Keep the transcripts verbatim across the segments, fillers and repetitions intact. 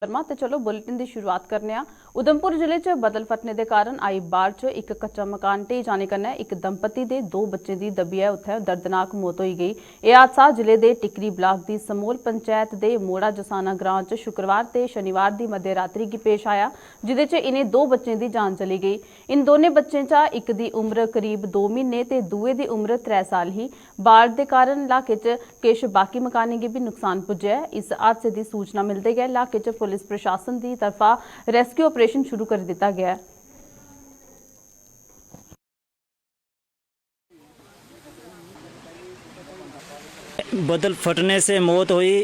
वर्मा। ते चलो, बुलेटिन दी शुरुआत करने आं। उधमपुर जिले च बदल फटने दे कारण आई बाढ़ च इक कच्चा मकान ढेई जाने कन्नै इक दंपति दे दो बच्चें दी दब्बियै उत्थै दर्दनाक मौत होई गेई। एह् हादसा जिले दे टिकरी ब्लाक दी समोल पंचैत दे मोड़ा जसाना ग्रां च शुक्रवार ते शनिवार दी मध्यरात्रि गी पेश आया, जिदे च इ'नें दो बच्चें दी जान चली गेई। इन दौनें बच्चें चा इक दी उम्र करीब दो म्हीने ते दूए दी उम्र त्रै साल ही। बाढ़ दे कारण इलाके च किश बाकी मकानें गी बी नुकसान पुज्जेआ ऐ। इस हादसे दी सूचना मिलदे गै इलाके च पुलिस प्रशासन दी तरफा रेस्क्यू ऑपरेशन शुरू करी दित्ता गेआ ऐ। बदल फटने से मौत हुई।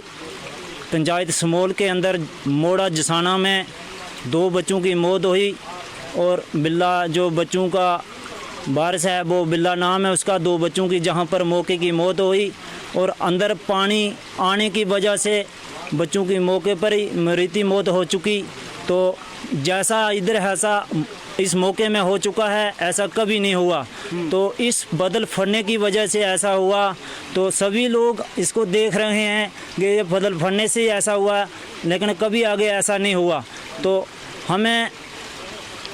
पंचायत समोल के अंदर मोड़ा जसाना में दो बच्चों की मौत हुई और बिल्ला जो बच्चों का वारिस है, वो बिल्ला नाम है उसका, दो बच्चों की जहाँ पर मौके की मौत हुई और अंदर पानी आने की वजह से बच्चों की मौके पर ही मृत्यु मौत हो चुकी। तो जैसा इधर ऐसा इस मौके में हो चुका है, ऐसा कभी नहीं हुआ। तो इस बदल फटने की वजह से ऐसा हुआ। तो सभी लोग इसको देख रहे हैं कि ये बदल फटने से ही ऐसा हुआ, लेकिन कभी आगे ऐसा नहीं हुआ। तो हमें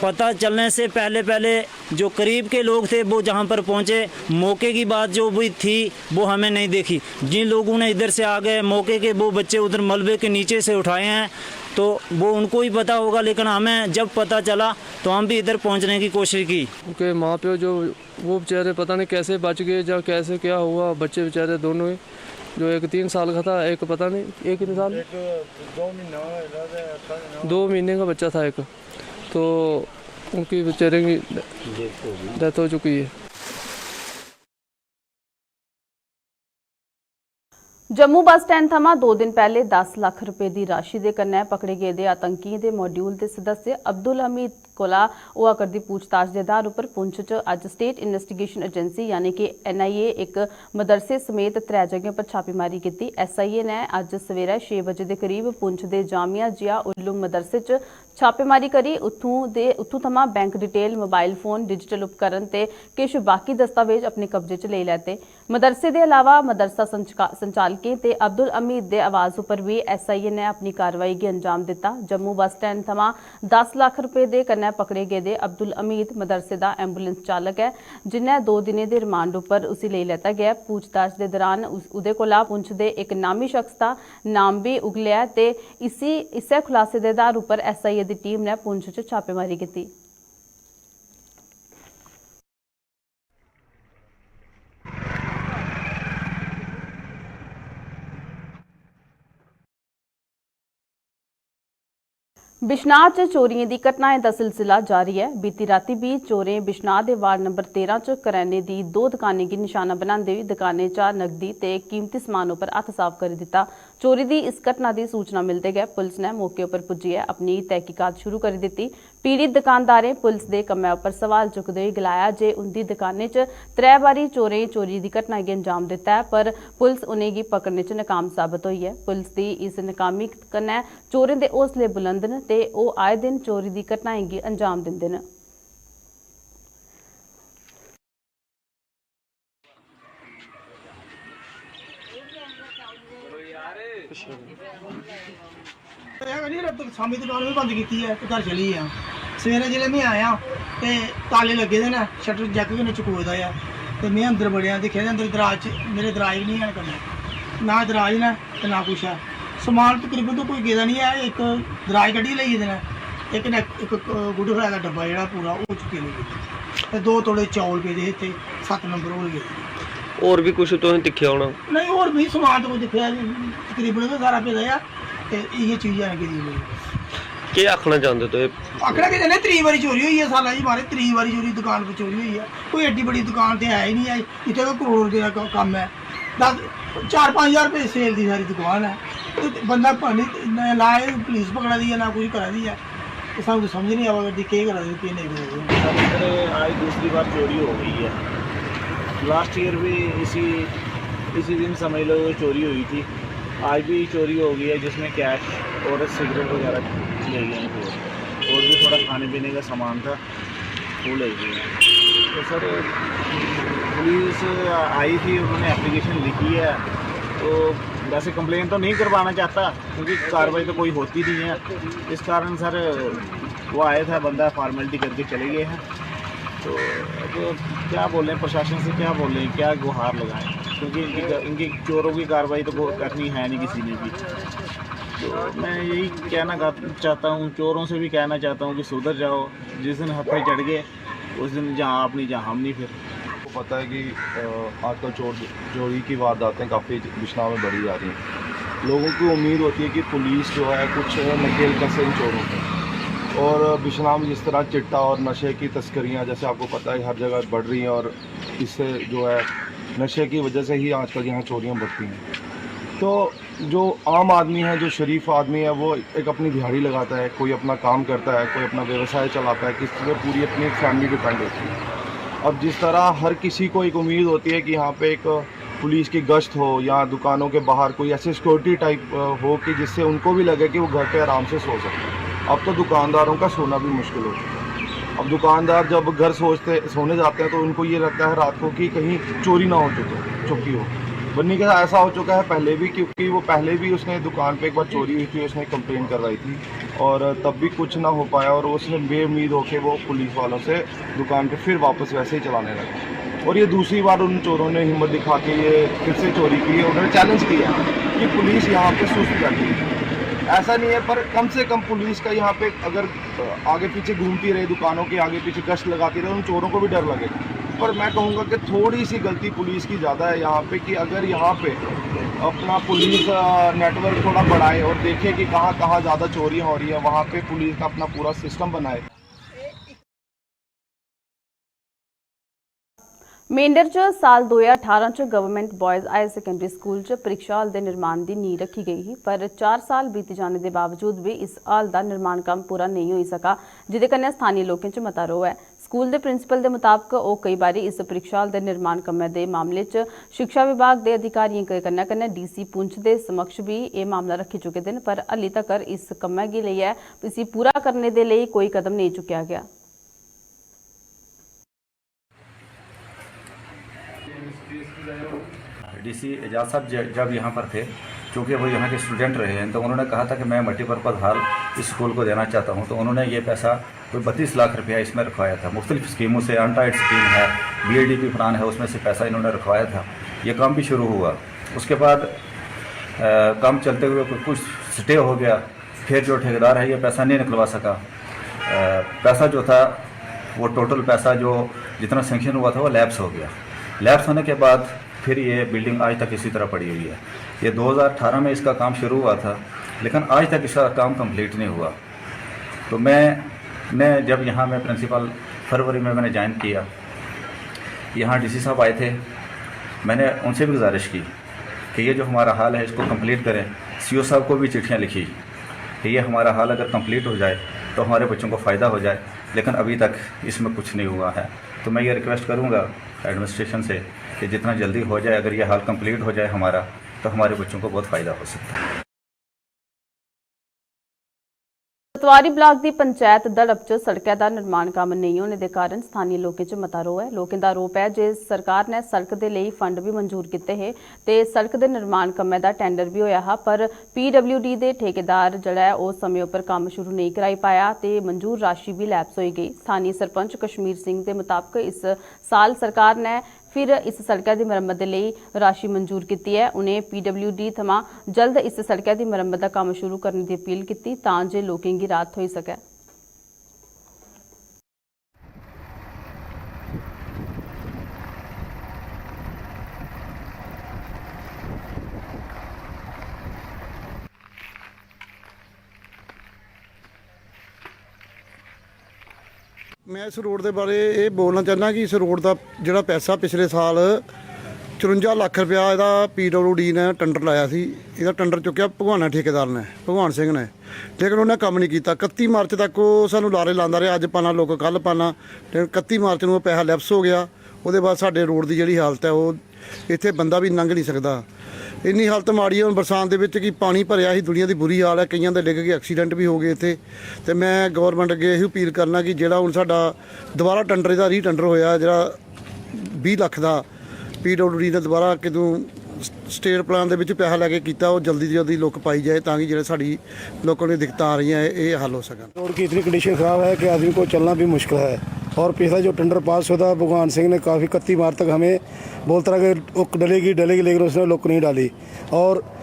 पता चलने से पहले पहले जो करीब के लोग थे, वो जहाँ पर पहुँचे, मौके की बात जो भी थी, वो हमें नहीं देखी। जिन लोगों ने इधर से आ गए मौके के, वो बच्चे उधर मलबे के नीचे से उठाए हैं, तो वो उनको ही पता होगा। लेकिन हमें जब पता चला, तो हम भी इधर पहुँचने की कोशिश की। उनके माँ प्यो जो, वो बेचारे पता नहीं कैसे बच गए या कैसे क्या हुआ, बच्चे बेचारे दोनों ही, जो एक तीन साल का था, एक पता नहीं, एक कितने साल, एक दो महीना हुआ था, दो महीने का बच्चा था एक। तो उनकी बेचारे की डेथ हो चुकी है। जम्मू बस स्टैंड थमां दो दिन पैह्ले दस लक्ख रपेऽ दी राशि दे कन्नै पकड़े गेदे आतंकियें दे मॉड्यूल दे सदस्य अब्दुल हमीद कोला होआ करदी पूछताछ दे आधार उप्पर पुंछ च अज्ज स्टेट इन्वेस्टिगेशन एजेंसी यानी कि एनआईए इक मदरसे समेत त्रै जगहें पर छापेमारी कीती। एसआईए ने अज्ज सवेरै छे बजे दे करीब पुंछ दे जामिया जिया उल्लूम मदरसे च छापेमारी करी उत्थूं दे, उत्थूं थमां bank detail, mobile phone, digital उपकरण ते किश बाकी दस्तावेज अपने कब्जे च लेई लैते। मदरसे दे अलावा मदरसा संचका-, संचालकें ते अब्दुल हमीद दे आवास उप्पर बी एसआईए ने अपनी कार्रवाई गी अंजाम दित्ता। जम्मू बस स्टैंड थमां दस लक्ख रपेऽ दे कन्नै पकड़े गेदे अब्दुल हमीद मदरसे दा एम्बुलेंस चालक ऐ, जिन्नै दो दिनें दे रिमांड उप्पर उसी लेई लैता गेआ। पूछताछ दे दरान उस, उदे कोला पुंछ दे इक नामी शख्स दा नाम बी उगलेआ ऐ ते इसी, इस्सै खुलासे दे आधार उप्पर एसआईए दी टीम ने पुंछ च छापेमारी कीती। बिश्नाह च चोरियें दी घटनाएं दा सिलसिला जारी ऐ। बीती रातीं बी चोरें बिश्नाह दे वार्ड नंबर तेरां च करैने दी दो दकानें गी नशाना बनांदे होई दकानें चा नगदी ते कीमती समान उप्पर हत्थ साफ करी दित्ता। चोरी दी इस घटना दी सूचना मिलदे गै पुलस ने मौके उप्पर पुज्जियै अपनी तहकीकात शुरू करी दित्ती। पीड़ित दुकानदारें पुलस दे कम्मै उप्पर सवाल चुकदे होई गलाया जे उं'दी दुकानें च त्रै बारी चोरें चोरी दी घटना गी अंजाम दित्ता ऐ, पर पुलस उ'नेंगी पकड़ने च नकाम साबत होई ऐ। पुलस दी इस नकामी कन्नै चोरें दे हौसले बुलंद न ते ओह् आए दिन चोरी दी घटनाएं गी अंजाम दिंदे न। शामी दुकान बी बंद कीती ऐ ते घर चली गेआ। सवेरे जिसलै में आया ते ताले लग्गे दे न, शटर जैक कन्नै चकोए दा ऐ। ते में अंदर बड़ेआ, दिक्खेआ ते अंदर दराज च मेरे दराज बी निं हैन कन्नै, ना दराज न ते ना कुछ ऐ। समान तकरीबन तो कोई गेदा निं ऐ, इक दराज कड्ढियै लेई गेदे न, इक ने, इक गुड फ्राई दा डब्बा जेह्ड़ा पूरा ओह् चुक्कियै लेई गेदे। ते दो तोड़े चौल पेदे हे इत्थै, सत्त नंबर होल गेदे। होर बी कुछ तुसें दिक्खेआ होना? नेईं, होर मिगी समान ते कोई दिक्खेआ निं, तकरीबन गै सारा पेदा ऐ। ते इ'यै चीज ऐ गेदी कोई। केह् आखना चांह्दे तुस? आखना केह् चाह्न्ने, त्री बारी चोरी होई ऐ साला जी, मारे त्री बारी चोरी, दुकान पर चोरी होई ऐ। कोई एड्डी बड्डी दुकान ते है ही निं ऐ, इत्थै कोई करोड़ रपेऽ दा क-, कम्म ऐ। दस, चार पंज ज्हार रपेऽ सेल दी सारी दुकान ऐ। ते बंदा पता निं, लाए पुलिस पकड़ा दी ऐ, ना कुछ करा दी ऐ। ते सानूं ते समझ निं आवा करदी केह् करा दे, केह् नेईं करा दे। सर, इधर आज दूसरी बार चोरी हो गई है। लास्ट ईयर भी इसी, इसी दिन समझ लो चोरी हुई थी। आज भी चोरी हो गई है, जिसमें कैश और सिगरेट वगैरह ले गए हैं। और भी थोड़ा खाने पीने का सामान था, वो ले गए हैं। तो सर, पुलिस आई थी, उन्होंने एप्लीकेशन लिखी है, तो वैसे कंप्लेन तो नहीं करवाना चाहता, क्योंकि कार्रवाई तो कोई होती नहीं है। इस कारण सर, वो आए थे, बंदा फॉर्मेलिटी करके चले गए हैं। तो अब क्या बोलें, प्रशासन से क्या बोलें, क्या गुहार लगाएं, क्योंकि इनकी इनकी चोरों की कार्रवाई तो को- करनी है नहीं किसी ने भी। तो मैं यही कहना चाहता हूँ, चोरों से भी कहना चाहता हूँ कि सुधर जाओ। जिस दिन हत्थे चढ़ गए, उस दिन जहाँ आप नहीं, जहाँ हम नहीं फिर। आपको पता है कि आजकल चोर चोरी की वारदातें काफ़ी बिश्नाह में बढ़ी जा रही हैं। लोगों की उम्मीद होती है कि पुलिस जो है, कुछ नकेल कसे इन चोरों को। और बिश्नाह में जिस तरह चिट्टा और नशे की तस्करियाँ, जैसे आपको पता है, हर जगह बढ़ रही हैं, और इससे जो है, नशे की वजह से ही आजकल यहाँ चोरियाँ बढ़ती हैं। तो जो आम आदमी है, जो शरीफ आदमी है, वो एक अपनी दिहाड़ी लगाता है, कोई अपना काम करता है, कोई अपना व्यवसाय चलाता है, किस पे पूरी अपनी एक फैमिली डिपेंड होती है। अब जिस तरह हर किसी को एक उम्मीद होती है कि यहाँ पे एक पुलिस की गश्त हो या दुकानों के बाहर कोई ऐसे सिक्योरिटी टाइप हो कि जिससे उनको भी लगे कि वो घर पे आराम से सो सकते हैं। अब तो दुकानदारों का सोना भी मुश्किल हो चुका है। अब दुकानदार जब घर सोचते सोने जाते हैं, तो उनको ये लगता है रात को कि कहीं चोरी ना हो चुकी चुकी हो। बन्नी के साथ ऐसा हो चुका है पहले भी, क्योंकि वो पहले भी, उसने दुकान पे एक बार चोरी हुई थी, उसने कंप्लेन करवाई थी, और तब भी कुछ ना हो पाया, और उसने बेउम्मीद होकर वो पुलिस वालों से दुकान पे फिर वापस वैसे ही चलाने लगा। और ये दूसरी बार उन चोरों ने हिम्मत दिखा के ये फिर से चोरी की है, उन्होंने चैलेंज किया कि पुलिस यहाँ पे सुस्त बैठी है। ऐसा नहीं है, पर कम से कम पुलिस का यहाँ पे अगर आगे पीछे घूमती रहे, दुकानों के आगे पीछे गश्त लगाती रहे, उन चोरों को भी डर लगे। पर मैं कहूँगा कि थोड़ी सी गलती पुलिस की ज़्यादा है यहाँ पे, कि अगर यहाँ पे अपना पुलिस नेटवर्क थोड़ा बढ़ाए और देखे कि कहाँ कहाँ ज़्यादा चोरियाँ हो रही है, वहाँ पे पुलिस का अपना पूरा सिस्टम बनाए। मेंढर च साल दो ज्हार ठारां च government boys higher secondary school च परीक्षा हाल दे निर्माण दी नींह रक्खी गेई ही, पर चार साल बीती जाने दे बावजूद बी इस हाल दा निर्माण कम्म पूरा नेई होई सका, जेह्दे कन्नै स्थानी लोकें च मता रोह ऐ। स्कूल दे प्रिंसिपल दे मताबक, ओह् केई बारी इस परीक्षा हाल दे निर्माण कम्मै दे मामले च शिक्षा विभाग दे अधिकारियें दे कन्नै-कन्नै डीसी पुंछ दे समक्ष बी एह् मामला रक्खी चुके दे न, पर हल्ली तगर इस कम्मै गी लेइयै इसी पूरा करने दे लेई कोई कदम नेई चुक्केआ गेआ। डीसी एजाज साहब ज- जब यहाँ पर थे, चूँकि वो यहाँ के स्टूडेंट रहे हैं, तो उन्होंने कहा था कि मैं मल्टीपर्पज़ हॉल इस स्कूल को देना चाहता हूँ। तो उन्होंने ये पैसा, कोई बत्तीस लाख रुपया इसमें रखवाया था, मुख्तलिफ स्कीमों से, अनटाइड स्कीम है, बीएडीपी प्लान है, उसमें से पैसा इन्होंने रखवाया था। ये काम भी शुरू हुआ, उसके बाद अ, काम चलते हुए कु- कुछ स्टे हो गया, फिर जो ठेकेदार है, ये पैसा नहीं निकलवा सका। अ, पैसा जो था, वो टोटल पैसा जो जितना सैंक्शन हुआ था, वो लैप्स हो गया। लैप्स होने के बाद फिर ये बिल्डिंग आज तक इसी तरह पड़ी हुई है। ये दो हज़ार अठारह में इसका काम शुरू हुआ था, लेकिन आज तक इसका काम कंप्लीट नहीं हुआ। तो मैं मैं जब यहाँ मैं प्रिंसिपल फरवरी में मैंने ज्वाइन किया, यहाँ डीसी साहब आए थे, मैंने उनसे भी गुजारिश की कि ये जो हमारा हाल है, इसको कंप्लीट करें। सीओ साहब को भी चिट्ठियाँ लिखी कि ये हमारा हाल अगर कंप्लीट हो जाए तो हमारे बच्चों को फ़ायदा हो जाए, लेकिन अभी तक इसमें कुछ नहीं हुआ है। तो मैं ये रिक्वेस्ट करूँगा एडमिनिस्ट्रेशन से कि जितना जल्दी हो जाए, अगर ये हाल कंप्लीट हो जाए हमारा, तो हमारे बच्चों को बहुत फ़ायदा हो सकता है। कोतवाली ब्लाक दी पंचैत धड़प च सड़कै दा निर्माण कम्म नेईं होने दे कारण स्थानीय लोकें च मता रोह ऐ। लोकें दा आरोप ऐ जे सरकार नै सड़क दे लेई फंड बी मंजूर कीते हे ते सड़क दे निर्माण कम्मै दा टैंडर बी होआ हा, पर पीडब्ल्यूडी दे ठेकेदार जेह्ड़ा ऐ, ओह् समें उप्पर कम्म शुरू नेईं कराई पाया ते मंजूर राशि बी लैप्स होई गेई। स्थानीय सरपंच कश्मीर सिंह दे मताबक, इस साल सरकार नै फिर इस सड़कै दी मरम्मत दे लेई राशि मंजूर कीती ऐ। उ'नें पीडब्ल्यूडी थमां जल्द इस सड़कै दी मरम्मत दा कम्म शुरू करने दी अपील कीती, तां जे लोकें गी राहत थ्होई सकै। ਮੈਂ ਇਸ ਰੋਡ ਦੇ ਬਾਰੇ ਇਹ ਬੋਲਣਾ ਚਾਹੁੰਦਾ ਕਿ ਇਸ ਰੋਡ ਦਾ ਜਿਹੜਾ ਪੈਸਾ ਪਿਛਲੇ ਸਾਲ ਚੁਰੰਜਾ ਲੱਖ ਰੁਪਇਆ ਇਹਦਾ ਪੀਡਬਲਯੂਡੀ ਨੇ ਟੈਂਡਰ ਲਾਇਆ ਸੀ। ਇਹਦਾ ਟੈਂਡਰ ਚੁੱਕਿਆ ਭਗਵਾਨਾ, ਠੇਕੇਦਾਰ ਨੇ, ਭਗਵਾਨ ਸਿੰਘ ਨੇ, ਲੇਕਿਨ ਉਹਨੇ ਕੰਮ ਨਹੀਂ ਕੀਤਾ। ਇਕੱਤੀ ਮਾਰਚ ਤੱਕ ਉਹ ਸਾਨੂੰ ਲਾਰੇ ਲਾਉਂਦਾ ਰਿਹਾ, ਅੱਜ ਪਾਣਾ, ਲੋਕ ਕੱਲ ਪਾਣਾ। ਤੇ ਇਕੱਤੀ ਮਾਰਚ ਨੂੰ ਉਹ ਪੈਸਾ ਲੈਪਸ ਹੋ ਗਿਆ। ਉਹਦੇ ਬਾਅਦ ਸਾਡੇ ਰੋਡ ਦੀ ਜਿਹੜੀ ਹਾਲਤ ਹੈ, ਉਹ ਇੱਥੇ ਬੰਦਾ ਵੀ ਲੰਘ ਨਹੀਂ ਸਕਦਾ। ਇੰਨੀ ਹਾਲਤ ਮਾੜੀ ਹੈ ਹੁਣ ਬਰਸਾਤ ਦੇ ਵਿੱਚ ਕਿ ਪਾਣੀ ਭਰਿਆ ਸੀ, ਦੁਨੀਆ ਦੀ ਬੁਰੀ ਹਾਲ ਹੈ, ਕਈਆਂ ਦੇ ਡਿੱਗ ਕੇ ਐਕਸੀਡੈਂਟ ਵੀ ਹੋ ਗਏ ਇੱਥੇ। ਤੇ ਮੈਂ ਗੌਰਮੈਂਟ ਅੱਗੇ ਇਹੋ ਅਪੀਲ ਕਰਨਾ ਕਿ ਜਿਹੜਾ ਹੁਣ ਸਾਡਾ ਦੁਬਾਰਾ ਟੈਂਡਰ, ਇਹਦਾ ਰੀ ਟੈਂਡਰ ਹੋਇਆ, ਜਿਹੜਾ ਵੀਹ ਲੱਖ ਦਾ, ਪੀਡਬਲਯੂਡੀ ਨੇ ਦੁਬਾਰਾ ਕਿਤੋਂ ਸਟੇਟ ਪਲਾਨ ਦੇ ਵਿੱਚ ਪੈਸਾ ਲੈ ਕੇ ਕੀਤਾ, ਉਹ ਜਲਦੀ ਤੋਂ ਜਲਦੀ ਲੁੱਕ ਪਾਈ ਜਾਏ, ਤਾਂ ਕਿ ਜਿਹੜੇ ਸਾਡੀ ਲੋਕਾਂ ਨੂੰ ਦਿੱਕਤਾਂ ਆ ਰਹੀਆਂ, ਇਹ ਹੱਲ ਹੋ ਸਕਣ। रोड की इतनी कंडीशन ख़राब है कि आदमी को चलना भी मुश्किल है। और पिछला जो टेंडर पास हुआ था, भगवान सिंह ने काफ़ी इकतीस मार्च तक हमें बोलता रहा कि लुक डलेगी, डलेगी, लेकिन उसने लुक नहीं डाली। और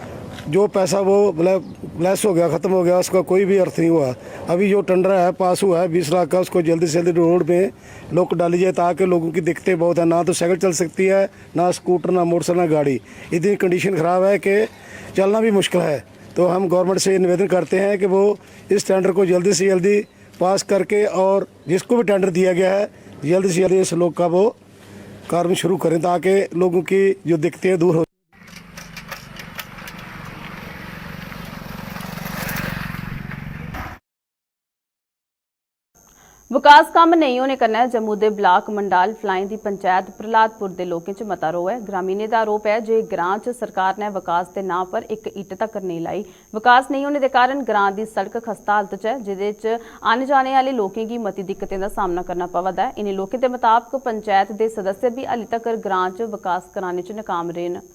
जो पैसा वो लेस हो गया, ख़त्म हो गया, उसका कोई भी अर्थ नहीं हुआ। अभी जो टेंडर है, पास हुआ है बीस लाख का, उसको जल्दी से जल्दी रोड में लुक डाली जाए, ताकि लोगों की दिक्कतें बहुत हैं। ना तो साइकिल चल सकती है, ना स्कूटर, ना मोटरसाइकिल, ना गाड़ी। इतनी कंडीशन ख़राब है कि चलना भी मुश्किल है। तो हम गवर्नमेंट से निवेदन करते हैं कि वो इस टेंडर को जल्दी से जल्दी पास करके और जिसको भी टेंडर दिया गया है, जल्दी से जल्दी इस लोग का वो कार्य शुरू करें, ताकि लोगों की जो दिक्कतें हैं, दूर हो। विकास कम्म नेई होने कन्नै जम्मू दे ब्लाक मंडाल फलाईं दी पंचैत प्रहलादपुर दे लोकें च मता रोह ऐ। ग्रामीणें दा आरोप ऐ जे ग्रां च सरकार नै विकास दे नांऽ पर इक इट्ट तक्कर नेई लाई। विकास नेई होने दे कारण ग्रां दी सड़क खस्ता हालत च ऐ, जेह्दे च आने जाने आह्ले लोकें गी मती दिक्कतें दा सामना करना पवा दा ऐ। इ'नें लोकें दे मताबक पंचैत दे सदस्य बी हाली तक्कर ग्रां च विकास कराने च नकाम रेह न।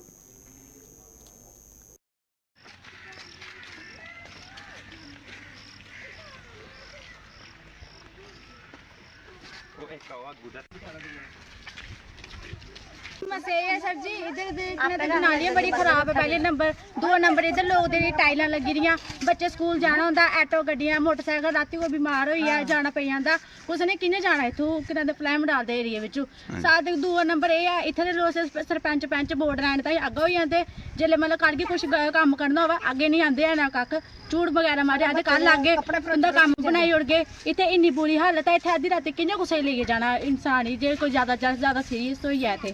समस्या एह् ऐ सर जी, इद्धर दे इक ते नालियां बड़ी खराब ऐ, पैह्ले नंबर। दूआ नंबर, इद्धर लोक दे टाइलां लग्गी दियां, बच्चे स्कूल जाना होंदा, ऐटो, गड्डियां, मोटरसाइकल, रातीं कोई बमार होई जा, जाना पेई जंदा, कुसै ने कि'यां जाना इत्थूं, किन्ना दे फलैम डाल दे एरिया बिच्चू। साथ दूआ नंबर एह् ऐ, इत्थै दे लोक सिर्फ सरपंच पैंच वोट लैने ताईं अग्गें होई जंदे, जेल्लै मतलब कल गी कुछ ग- कम्म करना होऐ, अग्गें निं आंदे हैन कक्ख। झूठ बगैरा मारे, आखदे कल आगे, तुं'दा कम्म बनाई ओड़गे। इत्थै इन्नी बुरी हालत ऐ, इत्थै अद्धी रातीं कि'यां कुसै गी लेइयै जाना इंसान गी, जे कोई जैदा जैदा जैदा सीरियस होई जा इत्थै।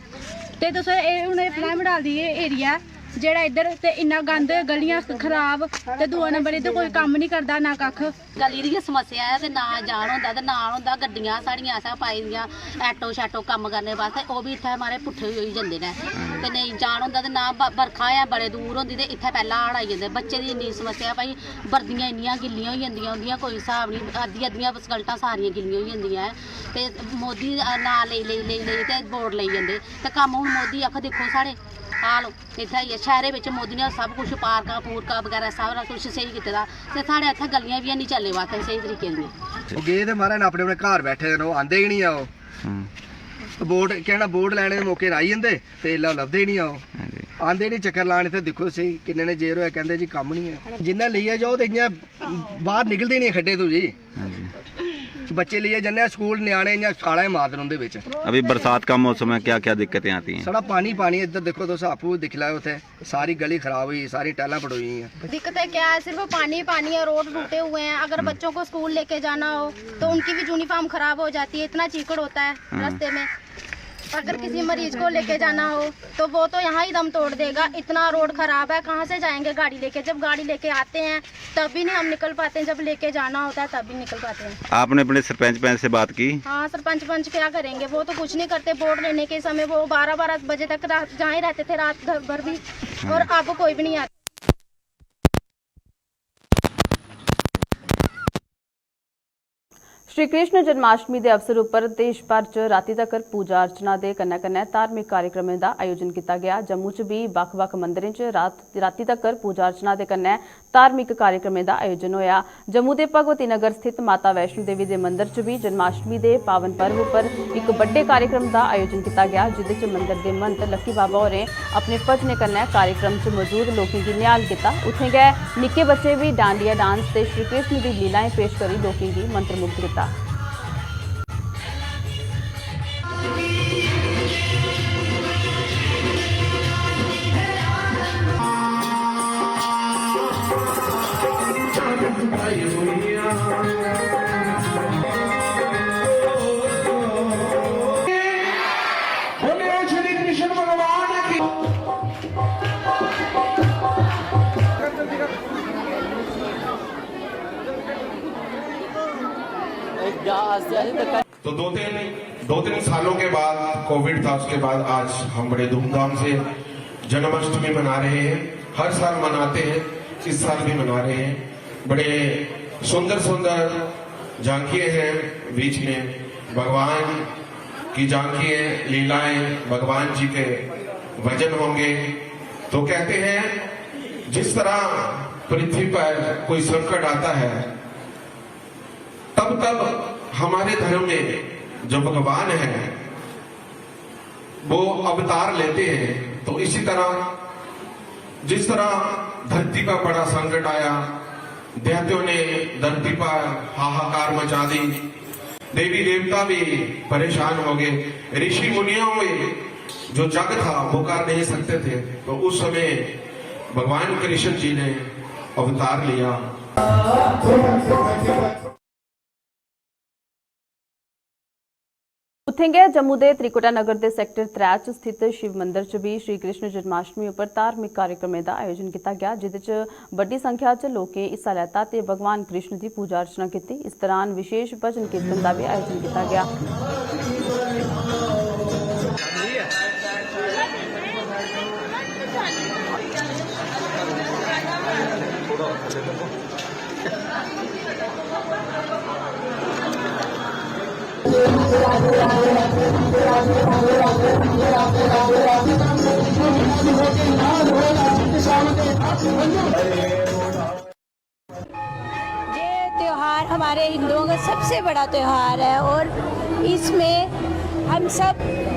ते तुस एह् हून एह् फलैम डाल दी एह् एरिया ऐ जेह्ड़ा इद्धर, ते इन्ना गंद, गलियां खराब, ते दूआ नंबर इद्धर कोई कम्म निं करदा ना कक्ख। गली दी गै समस्या ऐ ते ना जान होंदा ते ना आन होंदा। गड्डियां साढ़ियां असें पाई दियां, ऐटो शैटो कम्म करने बास्तै, ओह् बी इत्थै मारे पुट्ठे होई जंदे न। ते नेईं जान होंदा ते ना ब- बरखा ऐ, बड़े दूर होंदी ते इत्थै पैह्ला हाड़ आई जंदे। बच्चे दी इन्नी समस्या ऐ भाई, वर्दियां इन्नियां गिल्लियां होई जंदियां उं'दियां, कोई स्हाब निं। अद्धी अद्धियां स्कर्टां सारियां गिल्लियां होई जंदियां ऐ। ते मोदी दा नांऽ लेई लेई लेई लेई ते वोट लेई जंदे। ते कम्म हून मोदी आख दिक्खो साढ़े हाल। इत्थै आइयै शैह्रे बिच मोदी ने सब कुछ, पार्कां पूर्कां बगैरा सारा कुछ स्हेई कीते दा। ते साढ़े इत्थै गलियां बी हैनी चलने बास्तै स्हेई तरीके दियां। ओह् गे ते महाराज अपने अपने घर बैठे दे न, ओह् आंदे गै निं ऐ। ओह् वोट केह् ना, वोट लैने दे मौके पर आई जंदे ते एल्लै ओह् लभदे गै निं ऐ। ओह् आंदे निं चक्कर लाने, ते दिक्खो स्हेई किन्ने ने जेर होया, कैंह्दे जी कम्म निं ऐ। जिन्ना लेइयै जाओ ते इ'यां बाहर निकलदे निं खड्डे तों जी। बच्चे लेइयै जन्ने आं स्कूल, ञ्याणे इ'यां साढ़ा गै मात रौंह्दे बिच। अभी बरसात का मौसम है, क्या क्या दिक्कतें आती हैं? साढ़ा पानी पानी, इद्धर दिक्खो तुस, आपूं दिक्खी लैओ, उत्थै सारी गली खराब होई, सारी टाइलां पटोई गेइयां। दिक्कतें क्या है, सिर्फ पानी ही पानी है, रोड टूटे हुए हैं। अगर बच्चों को स्कूल लेके जाना हो तो उनकी भी यूनिफॉर्म खराब हो जाती है, इतना चीकड़ होता है रास्ते में। अगर किसी मरीज को लेके जाना हो तो वो तो यहाँ ही दम तोड़ देगा, इतना रोड खराब है, कहाँ से जाएंगे गाड़ी लेके? जब गाड़ी लेके आते हैं तब भी नहीं हम निकल पाते हैं, जब लेके जाना होता है तब भी निकल पाते हैं। आपने अपने सरपंच पंच से बात की? हाँ, सरपंच पंच क्या करेंगे, वो तो कुछ नहीं करते। वोट लेने के समय वो बारह बारह बजे तक रात जहाँ ही रहते थे, रात घर भर भी। और अब कोई भी नहीं आता। श्री कृष्ण जन्माष्टमी दे अवसर उप्पर देश भर च रातीं तगर पूजा अर्चना दे कन्नै-कन्नै धार्मिक कार्यक्रमें दा आयोजन कीता गेआ। जम्मू च बी बक्ख-बक्ख मंदरें च रात, रातीं तगर पूजा अर्चना दे कन्नै धार्मिक कार्यक्रमें दा आयोजन होआ। जम्मू दे भगवती नगर स्थित माता वैष्णो देवी दे मंदर च बी जन्माष्टमी दे पावन पर्व उप्पर इक बड्डे कार्यक्रम दा आयोजन कीता गेआ, जिदे च मंदर दे महंत लक्की बाबा होरें अपने भजनें कन्नै कार्यक्रम च मौजूद लोकें गी निहाल कीता। उत्थें गै निक्के बच्चें बी डांडिया डांस ते श्री कृष्ण दी लीलाएं पेश करी लोकें गी मंत्रमुग्ध कीता। तो दो तीन दो तीन सालों के बाद, कोविड था, उसके बाद आज हम बड़े धूमधाम से जन्माष्टमी मना रहे हैं। हर साल मनाते हैं, इस साल भी मना रहे हैं। बड़े सुंदर सुंदर झांकियां हैं बीच में, भगवान की झांकियां, लीलाएं, भगवान जी के भजन होंगे। तो कहते हैं, जिस तरह पृथ्वी पर कोई संकट आता है, तब तब हमारे धर्म में जो भगवान है, वो अवतार लेते हैं। तो इसी तरह, जिस तरह धरती पर बड़ा संकट आया, दैत्यों ने धरती पर हाहाकार मचा दी, देवी देवता भी परेशान हो गए, ऋषि मुनियों में जो जग था, वो कर नहीं सकते थे। तो उस समय भगवान कृष्ण जी ने अवतार लिया। उत्थें गै जम्मू दे त्रिकुटा नगर दे सैक्टर त्रै च स्थित शिव मंदर च बी श्री कृष्ण जन्माष्टमी उप्पर धार्मिक कार्यक्रमें दा आयोजन कीता गेआ, जेह्दे च बड्डी संख्या च लोकें हिस्सा लैता ते भगवान कृष्ण दी पूजा अर्चना कीती। इस दौरान विशेष भजन कीर्तन दा बी आयोजन कीता गेआ। ये त्यौहार हमारे हिंदुओं का सबसे बड़ा त्यौहार है और इसमें हम सब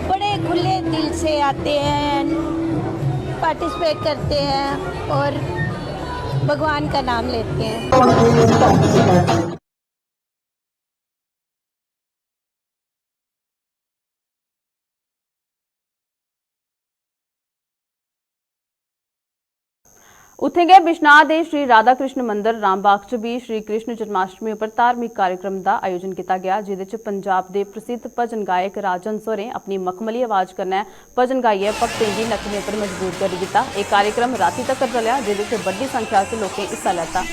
बड़े खुले दिल से आते हैं, पार्टिसिपेट करते हैं और भगवान का नाम लेते हैं। उत्थें गै बिश्नाह दे श्री राधा कृष्ण मंदर रामबाग च बी श्री कृष्ण जन्माष्टमी उप्पर धार्मिक कार्यक्रम दा आयोजन कीता गेआ, जेह्दे च पंजाब दे प्रसिद्ध भजन गायक राज हंस होरें अपनी मखमली आवाज कन्नै भजन गाइयै भक्तें गी नच्चने उप्पर मजबूर करी दित्ता। एह् कार्यक्रम रातीं तक्कर चलेआ, जेह्दे च बड्डी संख्या च लोकें हिस्सा लैता।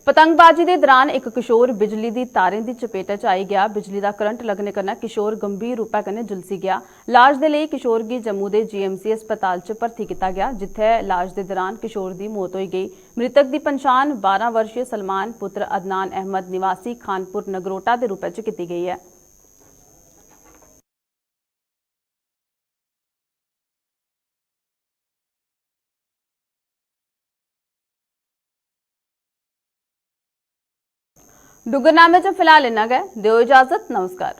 पतंगबाजी दे दौरान इक किशोर बिजली दी तारें दी चपेटा च आई गेआ। बिजली दा करंट लग्गने कन्नै किशोर गंभीर रूपै कन्नै झुलसी गेआ। लाज दे लेई किशोर गी जम्मू दे जीएमसी अस्पताल च भर्थी कीता गेआ, जित्थै लाज दे दौरान किशोर दी मौत होई गेई। मृतक दी पंछान बारां वर्षीय सलमान पुत्र अदनान अहमद निवासी खानपुर नगरोटा दे रूपै च कीती गेई ऐ। डुग्गरनामे च फिलहाल इन्ना गै। देओ इजाजत। नमस्कार।